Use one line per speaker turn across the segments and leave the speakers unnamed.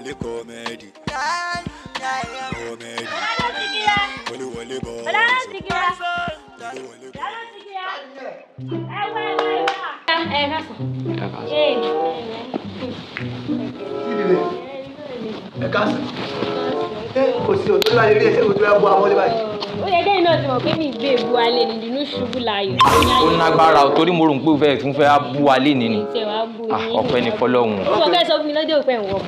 Wọlé comedy. Comedy. Wọlé wọlé bọ̀. Wọlé wọlé bọ̀.
Ẹ káàsán.
Sídìrè ẹ káàsán. Ẹ kò sí òtún láyé rí ẹsẹ̀ òtún ẹ bọ́ amọ́lé báyìí.
Ó yẹ kẹ́yìn náà ti mọ̀ pé mi gbé ebu alẹ́ ní ìdùnnú ṣubú láyọ̀.
Ó nágbára o, torí mo rò pé o fẹ́ tún fẹ́ bú wa léni ni.
Ṣé wàá bú
Ah,
yín?
ọpẹ́ ni fọlọ́hún.
Ó mọ̀ kẹ́ sọ fún mi lọ́jọ́ òpẹ́ ìwọ̀.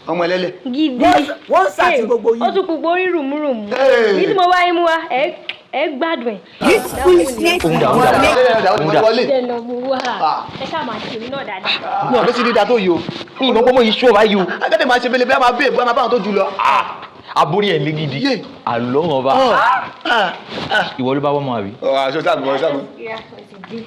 Ọmọ ẹlẹ́lẹ̀.
Gidi.
Wọ́n ń sàtì gbogbo yín.
Ó tún pupa orí rùmúrùmú.
Hey.
Èyí tí mo wá yín mú wa, ẹ gbádùn ẹ̀.
Òun dà, òun dà.
Ẹlẹ́lẹ̀ ọ̀dà ó ti wọlé.
Jẹ́ lọ mú wá. Ẹ ṣáà máa ṣe mí náà dáadáa.
Mi ò lọ sí dídá tó yìí o.
Mi ìmọ̀ pé mo yìí ṣó báyìí o.
Akẹ́tẹ̀ máa ṣe bele bí a máa bèè bí a máa bá àwọn tó jù lọ.
Ah, aborí ẹ̀mí gidi.
Yé.
Àlọ́ wọn bá. Ìwọ ló bá wọ́n mọ àbí?
Ọ̀ aṣọ sáà gbọ́ sáà gbọ́.
Gidi.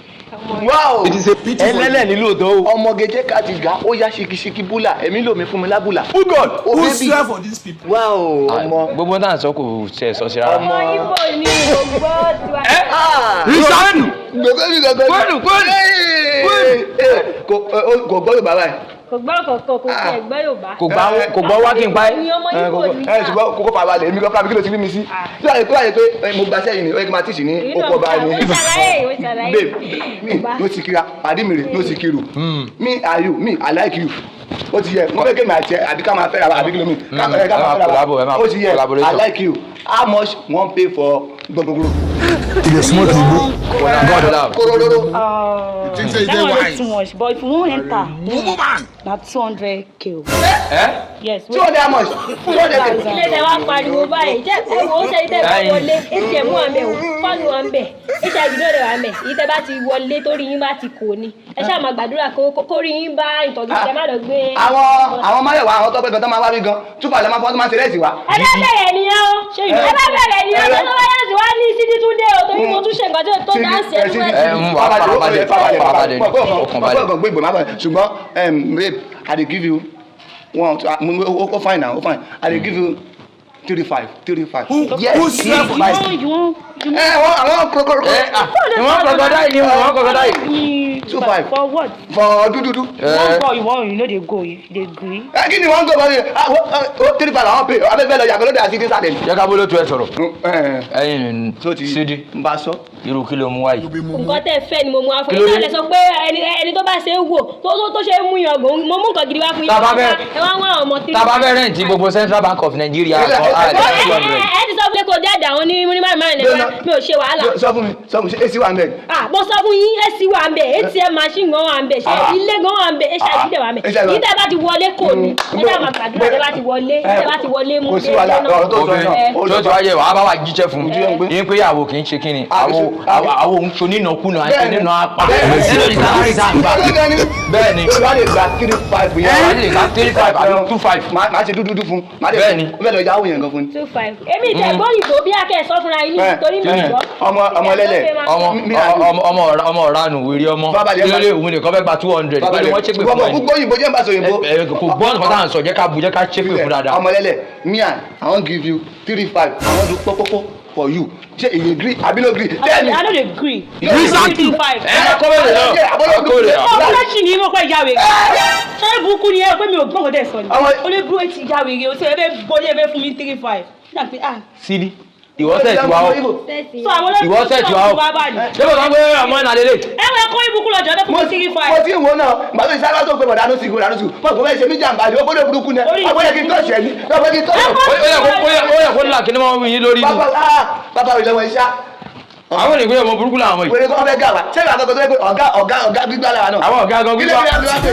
Wow!
It is a pity for you.
Ẹlẹ́lẹ̀ ní lóòótọ́ o.
Ọmọge jẹ́ ká ti gà ó yá ṣikíṣikí búlà èmi lò mí fún mi lábùlà.
Who God?
Oh,
Who
baby.
swear for these people?
Wow! Ọmọ.
Gbogbo náà sọ kò ṣe sọ sí rárá.
Ọmọ Ibo ni mo gbọ́ tiwa.
Ah!
Resign!
Gbogbo mi gbogbo.
Kwenu, kwenu.
Kò kò gbọ́ Yorùbá báyìí.
Kò gbọ́ kọ̀ọ̀kan, kò tiẹ̀ gbọ́ Yorùbá.
Kò gbọ́ wá kí n pa ẹ́.
Ni ọmọ Ibo ni.
Ẹ ṣùgbọ́n kókó farabalẹ̀ èmi kan fúnra mi kí ló ti rí mi sí. Tí wàá yẹ pé wàá yẹ pé mo gbaṣẹ́ yìí ni ó yẹ kí n máa tíṣì ní
Èyí
oko ọba
náà
ni.
mo ṣàlàyé, mo ṣàlàyé.
Babe, me no sikira, pàdé mi rè no sikiru. Me are you, me I like you. Ó ti yẹ, mo fẹ́ kí mi àti ẹ àbí ká máa fẹ́ra wa àbí kí ló mi. Ká ẹ ká
Ẹ
máa
máa
fẹ́ra
collabo, ẹ
wa.
máa
Ó ti yẹ, I
collaboration.
like you. How much wan pay for gbogbogbo?
You dey smoke igbo.
God love.
Korororo.
You think say you
That
dey
one no
wise?
too much, but if you wan enter,
Mumu man.
na 200K o.
Ẹ
Yes.
200 how much? 200K.
Ilé tẹ wá pariwo báyìí jẹ́ ẹ wò ó ṣe tẹ bá wọlé ATM wà ń bẹ̀ o, fọ́ọ̀nù wà ń bẹ̀, HIV náà rẹ̀ wà ń bẹ̀. Èyí tẹ bá ti wọlé torí yín bá ti kò ní, ẹ ṣáà máa gbàdúrà kó rí yín bá ìtọ́jú kẹ má lọ gbé.
Àwọn Máyọ̀wá àwọn tọ́pẹ́ gan tó máa wá bí gan túfà lọ́ máa fọ́n tó máa ṣe rẹ́ẹ̀sì wa.
Ẹ bá bẹ̀rẹ̀ nìyẹn o, ẹ bá bẹ̀rẹ̀ nìyẹn o, tó bá yàtọ̀ wá ní Sídí Túndé o, torí mo tún ṣe nǹkan tó dáǹsì ẹnu ẹ̀.
Ẹ ń wà farabalẹ̀, farabalẹ̀, ọkàn balẹ̀.
Ọkàn gbé ìgbò máa bọ̀ ṣùgbọ́n babe, I dey give you one two, ó fine now, ó fine. I dey give you three five, three five.
Yes, who swear for
You
this?
wan you wan you
Ẹ wọ́n àwọn kòkòrò.
Ẹ ah, ìwọ̀n crocodile ni ìwọ̀n crocodile.
wan
2.5.
For what?
For dúdúdú.
You wan go, you wan, you no dey go, you dey gree.
Ẹ kí ni wọ́n ń gbọ́ bọ́lá ó three five àwọn pay abẹ́fẹ́ lọ yàgò lóde àti dísàlẹ̀.
Jẹ́ ká bó ló tu ẹ sọ̀rọ̀. Ẹyin
Tó ti
Sídí,
ń bá sọ.
irú kí ló mú wáyìí?
Nǹkan tẹ́ fẹ́ ni mo mú wá fún
Kí
yín.
ló dé?
Náà lẹ sọ pé ẹni tó bá ṣe é wò tó ṣe é mú yangàn, mo mú nǹkan gidi wá fún yín.
Tá a bá fẹ́-
Ẹ wá wá àwọn ọmọ tí.
Tá a bá fẹ́ rent gbogbo Central Bank of Nigeria
Ẹ-
kan,
ẹ-
ah,
Ẹ
200.
ẹ ti sọ fún mi kò jáde àwọn ní ní márùn márùn lẹ́wọ́, mi ò ṣe wàhálà.
Sọ fún mi, sọ fún mi, ṣé AC wà ń bẹ̀?
Ah, mo sọ fún yín, AC wà ń bẹ̀, ATM machine gan wà ń bẹ̀, ṣé ilé gan wà ń bẹ̀, HIV dẹ̀ wà ń bẹ̀.
HIV.
Yìí tẹ́ bá ti wọlé kò ní, ẹ ṣáà máa gbàdúrà tẹ́ bá ti wọlé, tẹ́ bá ti wọlé mú
Kò sí wàhálà, ọ̀rọ̀ tó sọ náà.
Obìnrin tó ti wáyé wàá bá wa jíjẹ́ fún
Jíjẹ́ fún.
yín pé àwo kì í ṣe kíni,
Ah,
àwo ń so nínàkúnà àti
Bẹ́ẹ̀ni.
nínà apá
Bẹ́ẹ̀ni.
nínú ìsáárì tá à ń gbà. Bẹ́ẹ̀ni.
Wọ́n lè gba three five yẹn.
Wọ́n lè gba three five àbí two five.
Màá ṣe dúdú fún.
Bẹ́ẹ̀ni.
Ó fẹ́ lọ yáwó yẹn gan fún ni.
Two five. Èmi ìtẹ̀ gbọ́ òyìnbó bí akẹ́ sọ fúnra yín nítorí mi gbọ́.
Ọmọ ẹlẹ́lẹ̀.
Ọmọ ọmọ ọmọ ọ̀ranù wèrè ọmọ
Fábàlẹ̀.
kí ló dé òun nìkan fẹ́ gba 200 pẹ̀lú wọ́n ṣépè fún ẹ.
Gbogbo òyìnbó jẹ́ ń bá sọ òyìnbó.
Ẹ kò gbọ́ nǹkan tá à ń sọ, jẹ́ ká bu jẹ́ ká ṣépè fún dáadáa.
Ọmọ ẹlẹ́lẹ̀, me and I wan give you three five. I wan do pọ́pọ́pọ́ for you. Ṣé èyí gree àbí no gree? Tell me.
I no dey gree.
Exactly.
Three five.
Ẹ kọ́ bẹ̀rẹ̀ náà kọ́ bẹ̀rẹ̀ náà.
Ọmọ olóṣì ni mo pẹ́ ìyá wèrè. Ṣé burúkú ni ẹ pé mi ò gbọ́n kò dẹ̀ sọ ni?
Ọmọ-
Ó lè burú etí ìyá wèrè o, ṣé ẹ fẹ́ bọ́lé ẹ fẹ́ fún mi three five? Nígbà pé ah.
Sídí, ìwọ sẹ̀ ti wá o.
So àwọn olóṣì
Ìwọ sẹ̀ ti wá o.
bá bá ní.
Ṣé bàbá gbé ọmọ ẹ̀ nàlélẹ̀?
Ẹ wọ ẹkọ ibùkún lọ́jọ́ ẹ fún mi three
Mo
five.
ti ń wo náà gbàtọ́ ìsára tó pé bọ̀dá ló sì kú, bọ̀dá ló sì kú mọ̀ kó fẹ́ ṣe mí jàǹbá ni ó gbọ́dọ̀ burúkú ni
Orí-
ọgbọ́dọ̀ kí n tọ̀ṣẹ̀ ni ọgbọ́dọ̀ kí n tọ̀ṣẹ̀.
Ó yẹ kó là kí ni wọ́n wí yín lórí ni.
Bàbá ah, bàbá mi lọ́wọ́ iṣá.
Àwọn ènìyàn ọmọ burúkú làwọn yìí.
Wèrè kọ́ fẹ́ gà wá ṣé ìwà àkọ́kọ́ tó yẹ pé ọ̀gá ọ̀gá ọ̀gá gbígbá lára náà.
Àwọn ọ̀gá gan
Kí ló
gbígbá.
dé àbí wá pé.